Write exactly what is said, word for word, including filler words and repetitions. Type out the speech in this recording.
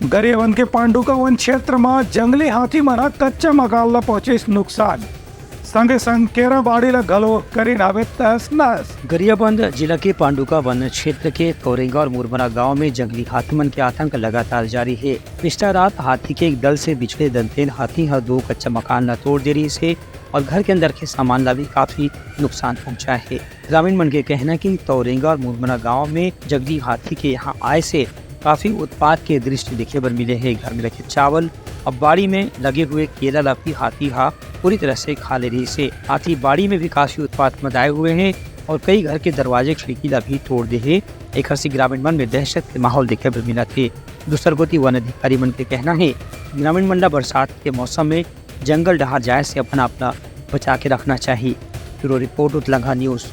गरियाबंद के पांडुका वन क्षेत्र म जंगली हाथी मन ह कच्चा मकान ल पहुंचिस नुकसान, संगे संग केरा बाड़ी ल घलो करिन हावे तहस नहस। गरियाबंद जिला के पांडुका वन क्षेत्र के तौरेंगा और मुरमरा गांव में जंगली हाथी मन के आतंक लगातार जारी हे। पिछला रात हाथी के एक दल से बिछड़े दंतेल हाथी ह दो कच्चा मकान ल तोड़ दे रहिस हे और घर के अंदर के सामान ला भी काफी नुकसान पहुंचाए हे। ग्रामीण मन के कहना कि तौरेंगा और मुरमरा गांव में जंगली हाथी के यहां आए से काफी उत्पात के दृश्य देखे बर मिले हे। घर में रखे चावल और बाड़ी में लगे हुए केला ला भी हाथी हा पूरी तरह से खा ले रहिस हे। हाथी बाड़ी में भी काफी उत्पात मचाए हुए हे और कई घर के दरवाजे खिड़की ला भी तोड़ दे हे। एखर से ग्रामीण मन में दहशत के माहौल देखे बर मिलत हे। दूसर कोति वन अधिकारी मन के कहना हे, ग्रामीण मन ला बरसात के मौसम में जंगल डहार जाए से अपन आप ला बचा के रखना चाही। ब्यूरो रिपोर्ट, उतलंघा न्यूज।